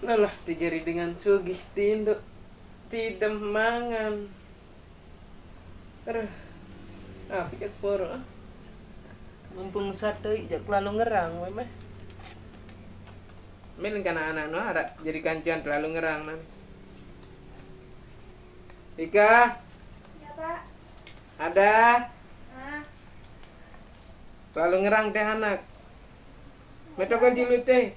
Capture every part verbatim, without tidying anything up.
Alah, dijari dengan sugih tinduk, tidem mangan. Aduh, apa jak poro, ah? Mumpung sate jak lalu ngerang, weh, meh. Mel kan anak-anak no, arak jadi kancaan lalu ngerang, nah. Ika. Ya, Pak. Ada. Ah. Lalu ngerang teh anak. Metokol dulu teh.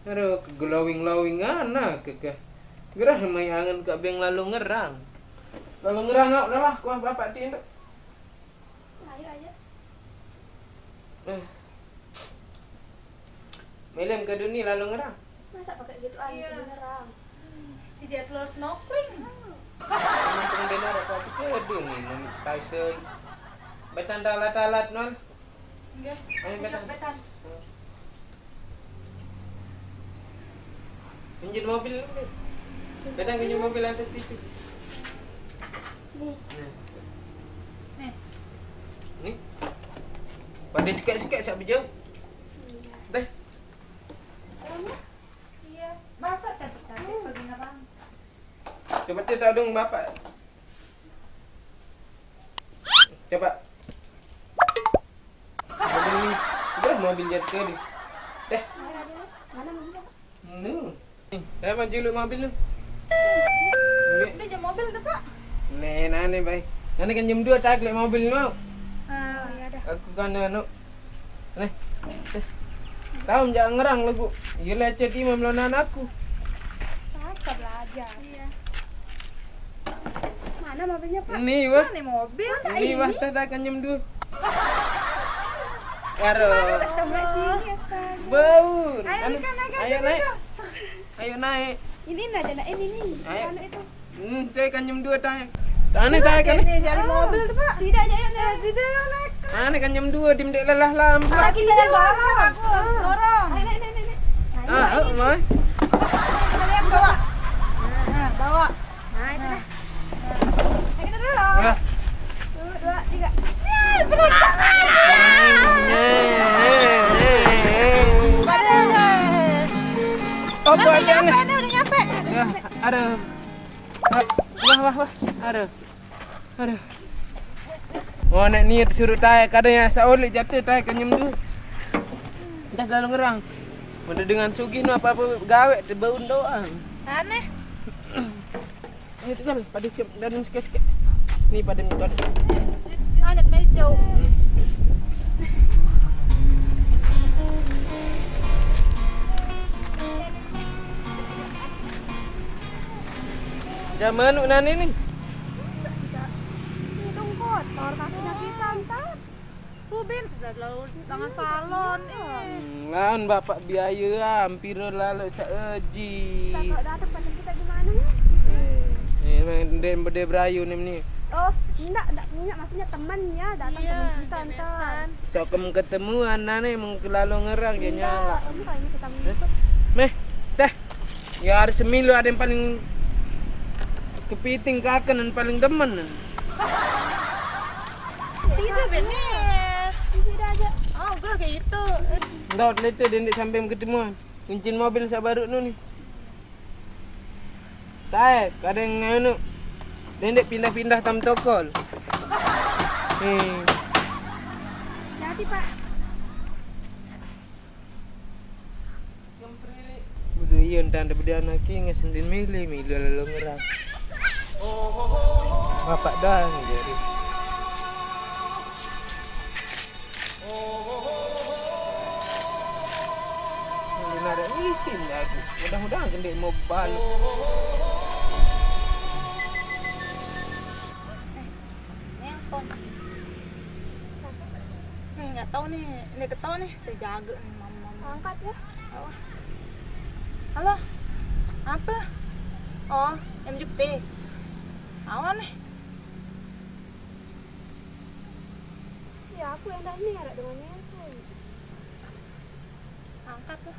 Aduh, ke glowing-glowing anak, ke, ke. Gerah mai angen ke beng lalu ngerang. Lalu ngerang, ah, udahlah, kuah bapak tindak. Ayo, ayo. Eh. Melem ke dunia lalu ngerang. Masa pakai gitu, iya, ngerang? Dia telur snorkeling. Mumpung benar apa ke dunia, Mami Tyson. Betan talat-talat, non. Enggak. Ayo, betan. Betan. Injin mobil. Betan injin mobil atas T V. Nih. Nih. Nih. Nih. Pada sikit-sikit siap bijau. Iya. Deh. Emangnya? Iya. Masa cantik-cantik begini, Bang? Coba dia tahu dong, Bapak. Coba. Mobil ni. Udah mobil jadi ke dia. Deh. Mana mobilnya, Pak? Nu. Nih, saya maju dulu mobil lu. Ini. Ini jam mobil tuh, Pak. Nih, nah nih, baik. Nanti kan jam dua tak lek mobil mau. Ah, iya dah. Aku kan anu. Nih. Nih. Tahu jangan ngerang lagu. Iya, lecet imam lawan anakku. Apa belajar? Iya. Mana mobilnya, Pak? Nih, wah. Mana mobil? Nih, wah, tadi kan jam dua. Karo. Mana ketemu sini, astaga. Bau. Ayo, anu, Ika, naik aja, ayo, naik. Ika. Ayo, naik. Ini aja, nak, ini nih. Ayo. Anu itu. Hmm, teh kan jam dua, teh. Tane, teh, kan. Ini jadi mobil tuh, Pak. Sida aja, ayo, naik. Sida, ayo, naik. Tane kan jam dua, dim dek lelah lampu. Lagi kita dorong, aku dorong. Ayo, naik, naik, naik, naik. Ah, oh, mai. Kita lihat bawah. Nah, bawa. Nah, itu dah. Nah, kita dulu. Ya. Satu, dua, tiga. Ya, bener banget. Padahal deh. Apa, udah nyampe nih, udah nyampe. Ya, aduh. Wah, wah, wah, wah. Aduh. Aduh. Oh, nek niat suruh tae, kadang ya saolik jatuh tae kenyem tu. Dah lalu ngerang. Udah dengan sugih no apa-apa gawe tebau doang. Aneh. Ayo, tegal, pada siap dan sikit-sikit. Ni pada ni pada. Anak meja. Zaman nu nani ni. Hidung kotor, kakinya kita ntar. Ruben sudah lalu tangan salon, eh. Hmm, lawan bapak biaya hampir lalu saeji. Kalau datang pacar kita gimana nih? Eh, eh, main dem bede berayu nih ni. Oh, enggak, enggak punya, maksudnya teman ya, datang, iya, teman kita ntar. Sokem ketemuan nane mengkelalu ngerang dia nyala. Enggak, kamu kayaknya kita ngikut. Meh, teh. Ya, hari semilu ada yang paling kepiting kaken dan paling demen. Tidak bener. Di sini aja. Oh, gue kayak itu. Enggak, itu dia sampai ketemuan. Kuncin mobil sabaru nu nih. Tae, kadang anu. Dendek pindah-pindah tam tokol. Nih. Hati, Pak. Udah iya, entah ada beda anak ini, nggak sendiri milih, milih lalu ngerang. Bapak dah, jadi. Ini ada isin lagi. Mudah-mudahan gede mau balik. Nelpon. Siapa? Nih, nggak tahu nih. Ini ketawa nih, saya jaga nih, mama, mama. Angkat ya. Awas. Halo. Apa? Oh, M J T. Awan nih. Ya, aku yang dah nih, ada dengan nelpon. Angkat tuh.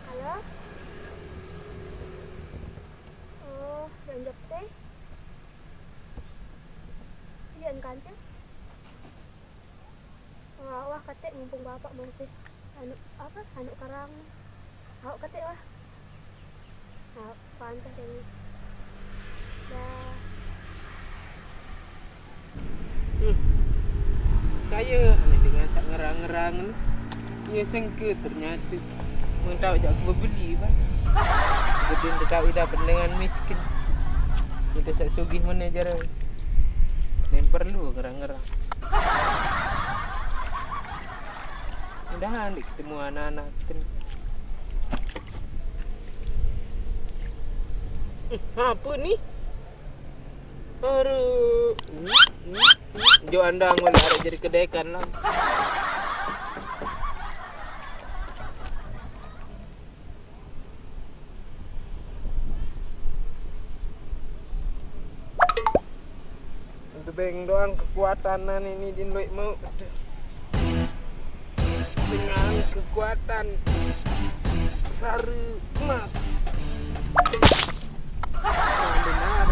Halo? Oh, yang jawab teh? Iya, kancil. Ketik mumpung bapak masih anu apa, anu karang. Awak ketik lah. Awak pantah deh. Dah. Hmm. Kaya aneh dengan sak ngerang-ngerang ni. Iya sengke ternyata. Mun tahu jak aku beli bah. Jadi tak tahu ida pendengan miskin. Kita sak sugih mana jara. Yang perlu ngerang-ngerang. Mudahan dik ketemu anak-anak kita ni. Eh, apa ni? Aduh. Jo andang boleh ada jadi kedekan lah. Tebeng doang kekuatan nan ini di luit mau. Aduh. Dengan kekuatan sari emas. Nah, benar.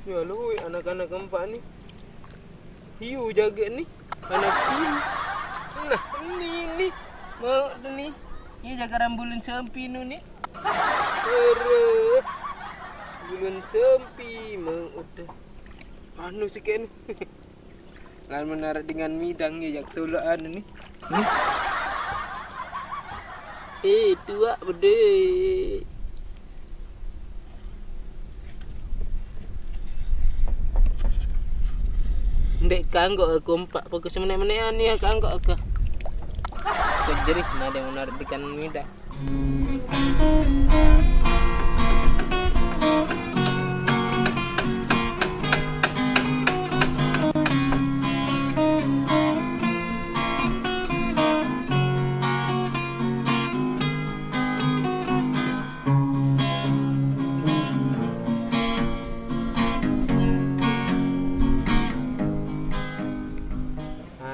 Ya, luit anak-anak empat ni. Hiu jaga ni. Anak hiu. Nah, ni, ni. Mau tu ni. Ni jaga rambulun sempi nu ni. Terus. Bulun sempi mau tu. Anu sikit ni. Lalu menarik dengan midang ni jak tolak anu ni. Ni. Eh, tuak bedek. Ndek kanggok aku empat pokok semenek-menek ani kanggok aku. Kejerih nade menarik dengan midang.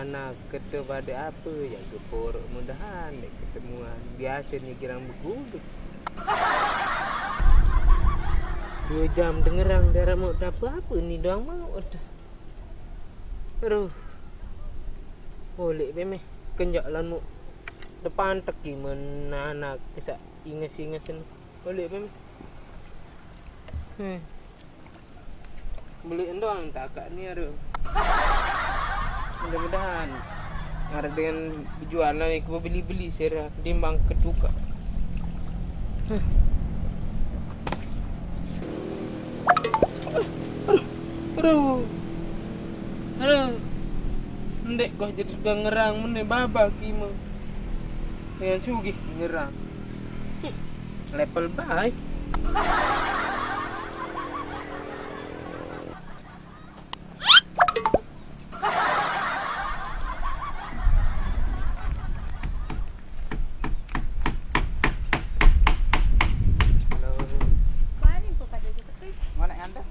Anak kete pada apa ya ke porok, mudahan dek ketemuan. Biasa ni girang beguduk. Dua jam dengerang darah mau tak apa-apa ni doang mau. Aduh. Aduh. Boleh be meh. Kenjak lan mu. Depan teki men anak kesak inges-inges ni. Boleh be meh. Hmm. Beli endang tak kak ni ada. Mudah-mudahan ada dengan jualan yang kau beli-beli sira dimbang ketuka. Huh. Aduh. Aduh. Ndek kau jadi dengerang mene baba kima. Dengan sugih dengerang. Level baik. Halo. Paling kok kada gitu, Kris. Mana ngantar?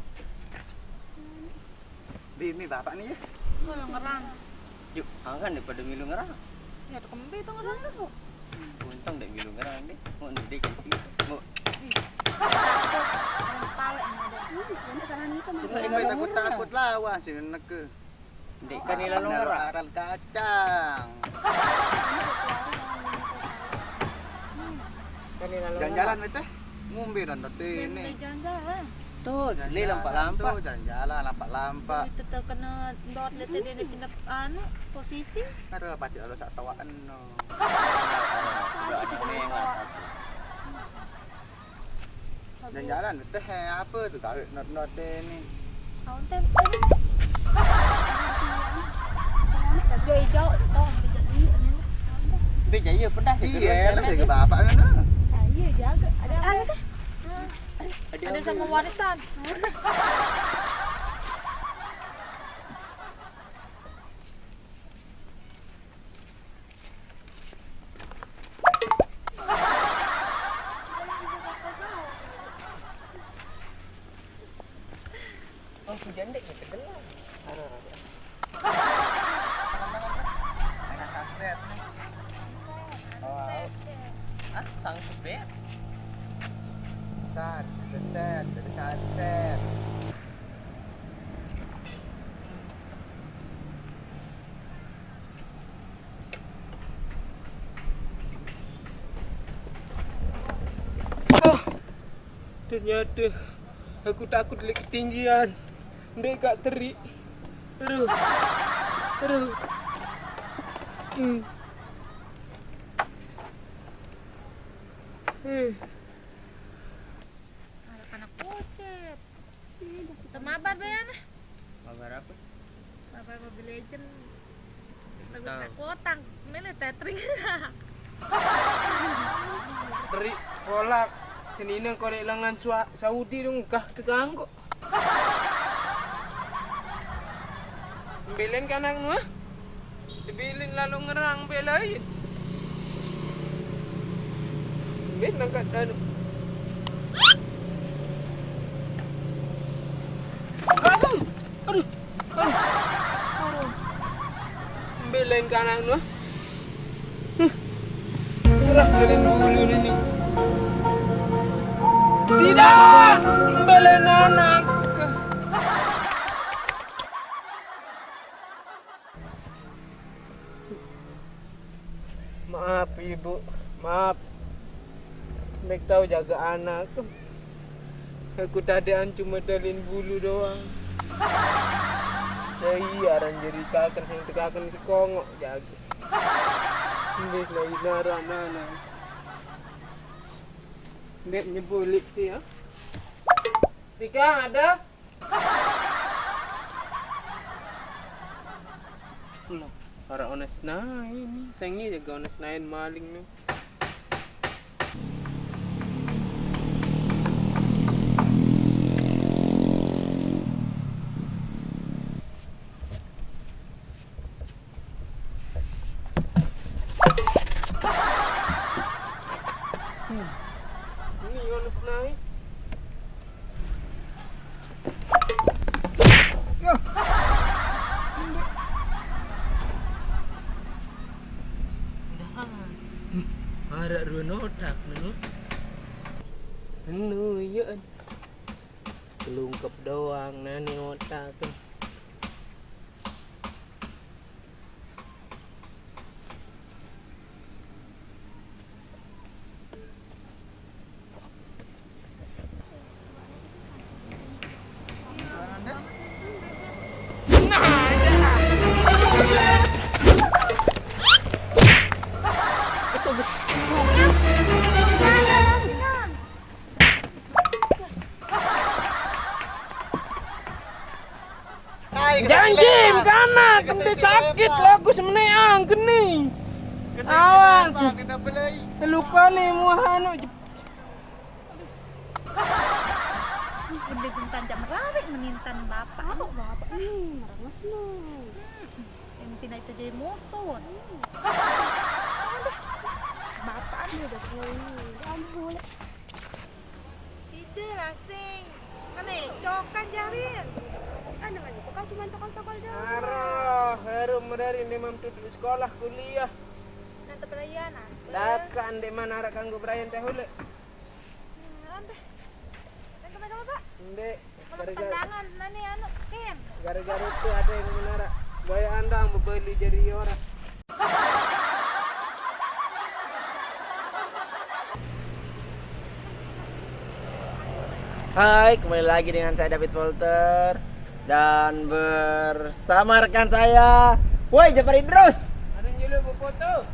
Di mi bapak ni ya. Kalau ngerang. Yuk, angkan daripada milu ngerang. Ya, tu kembe tu ngerang tu. Untung dek milu ngerang deh. Mau nanti kan sih. Mau. Ih, takut. Ada kepala yang ada. Ih, ini salah ni kan. Suka ini takut-takut lawan sini neke. Dek kan ilang orang. Akan kacang. Kan ilang orang. Jalan-jalan betul. Ngumbe dan tete ni. Jalan-jalan. Tuh, jalan-jalan, lampak-lampak. Tuh, jalan-jalan, lampak-lampak. Itu terkena dot, lihat dia pindah anu posisi. Ada pacik ada sak tawaan no. Ada anu yang tak. Dan jalan teh apa tu kawit not-not teh ni. Kau teh. Jauh-jauh tu. Be jaya pedas. Iya, lah jaga bapak kan. Iya, jaga. Ada apa? Ada sama warisan. Oh, hujan dek gitu benar. Aduh, aduh. Enak kastet nih. Oh, au. Ah, sang sebet. Sat, set, set, set. Ah, ternyata aku takut lagi ketinggian. Ndek kak terik. Aduh. Aduh. Hmm. Hmm. Anak-anak kucit. Kita mabar be ya, nah. Mabar apa? Mabar Mobile Legend. Lagu tak kotang. Mana tethering? Teri kolak. Senina korek lengan sua-, Saudi dong kah teganggu. Mbelen kanak nu, ah? Debilin lalu ngerang belai. Mbel nangkat anu. Aduh, aduh, aduh, aduh. Mbelen kanak nu, ah? Huh. Gerak kalian dulu ini. Tidak, mbelen anak. Maaf, Ibu. Maaf. Nek tahu jaga anak. Aku tadi an cuma dalin bulu doang. Saya iya orang jadi kaken, yang tekaken si kongok jaga. Ini lagi nara nana. Ndek nyebulik sih ya. Tika ada? Loh, para ones nain. Sengi jaga ones nain maling nih. Hmm. Ini ones nain. Yo. Udah. Hmm. Arek ruan otak nu. Anu, iya. Kelungkep doang nani otak. Janji, kanak, nanti sakit lagu semenai angin nih. Awas. Luka nih, muah anu. Udah gentan jam rawe menintan bapak. Apa bapak nih, merenges lu. Hmm, yang pindah itu jadi musuh. Hmm. Bapak nih udah mulai. Ya ampun. Side lah sing. Mana cokan jarin. Anu kan itu kan cuma tokol-tokol doang. Aroh, harum merarin demam tutup sekolah kuliah. Nanti pelayanan. Dakan di mana arah kanggo berayan teh hule. Hmm, nanti. Dan kemana, Pak? Ndek. Kalau gara-gara, petendangan, nah nih anu, Ken. Gara-gara itu ada yang menara. Gaya andang bebeli jadi orang. Hai, kembali lagi dengan saya David Walter dan bersama rekan saya. Woi, Jafar Idrus. Ada nyeluk foto.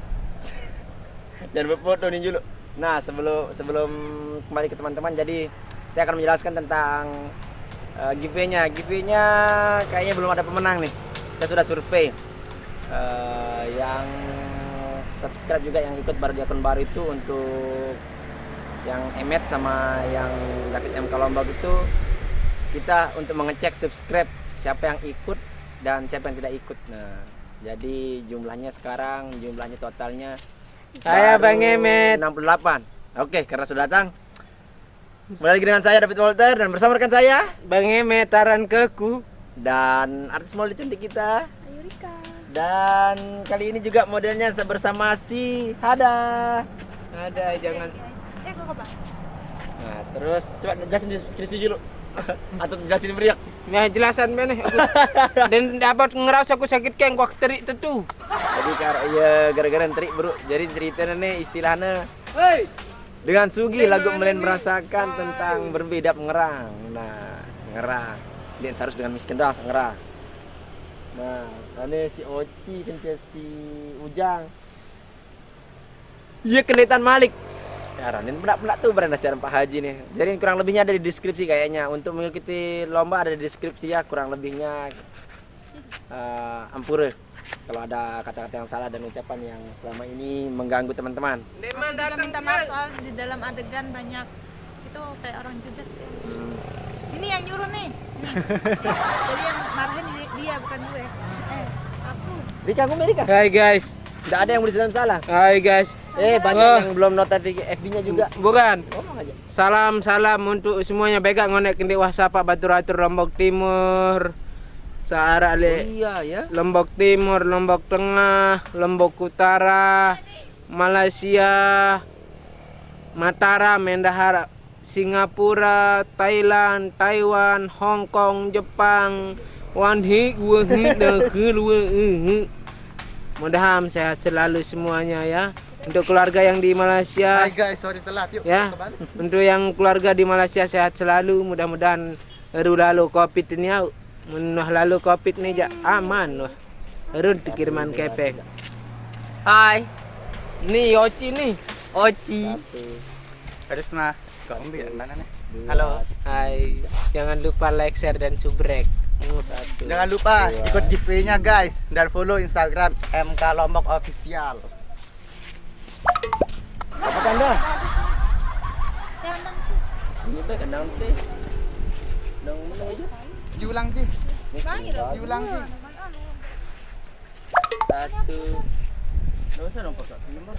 Jangan berfoto nih dulu. Nah, sebelum sebelum kembali ke teman-teman, jadi saya akan menjelaskan tentang eh, giveaway-nya. Giveaway-nya kayaknya belum ada pemenang nih. Saya sudah survei. Eh, yang subscribe juga, yang ikut baru, di akun baru itu, untuk yang Emet sama yang David M Kalombak itu, kita untuk mengecek subscribe siapa yang ikut dan siapa yang tidak ikut. Nah, jadi jumlahnya sekarang, jumlahnya totalnya saya baru Bang Emet. Enam puluh delapan. Oke, karena sudah datang. Kembali lagi dengan saya David Walter dan bersama rekan saya Bang Emet Taran Keku dan artis model cantik kita Ayurika. Dan kali ini juga modelnya se-, bersama si Hada. Ada, jangan. Eh, gua kebang. Nah, terus coba jelasin deskripsi dulu. Atau jelasin beriak. Ya, jelasan meneh aku. Dan dapat ngerasa aku sakit keng gua terik tentu. Jadi kar iya gara-gara terik bro. Jadi ceritanya nih istilahnya Hei, dengan sugi lagu melain merasakan tentang berbeda pengerang. Nah, ngerang. Dia harus dengan miskin doang ngerang. Nah, ini si Oci kan si Ujang. Iya kendetan Malik. Ya, Ranin pernah pernah tuh berada siaran Pak Haji nih. Jadi kurang lebihnya ada di deskripsi kayaknya. Untuk mengikuti lomba ada di deskripsi ya kurang lebihnya. Eh, ampure kalau ada kata-kata yang salah dan ucapan yang selama ini mengganggu teman-teman. Deman Kita datang minta dia. Maaf soal di dalam adegan banyak itu kayak orang judes ya. Ini yang nyuruh nih. Nih. Jadi yang marahin di- dia bukan gue. Eh, aku. Rika, aku Rika. Hai guys, Tidak ada yang boleh dalam salah. hai guys. Eh, banyak Oh. Yang belum notifikasi F B-nya juga. Bukan. Ngomong aja. Salam, salam untuk semuanya. Baik ngonek kendi wah sapa batur-atur Lombok Timur. Searah Oh, le iya ya. Lombok Timur, Lombok Tengah, Lombok Utara, Malaysia, Mataram, Mendahara, Singapura, Thailand, Taiwan, Hong Kong, Jepang, Wanhi, Wehi, Dahil, Wehi. Mudahan sehat selalu semuanya ya. Untuk keluarga yang di Malaysia, Hai guys, sorry telat. Yuk, ya. Kembali. Untuk yang keluarga di Malaysia sehat selalu. Mudah-mudahan eru lalu covid ini ya. Menah lalu covid ini jak aman wah. Eru kiriman kepeng. Hai. Nih Oci nih. Oci. Harus mah. Kok ambil mana nih? Halo. Hai. Jangan lupa like, share dan subrek. Jangan lupa ikut giveaway-nya guys dan follow Instagram M K Lombok Official. Apa tanda? Jangan Ini baik kandang teh. Dong mana aja? Diulang sih. Bangir. Diulang sih. Satu. Nggak usah dong pakai nomor.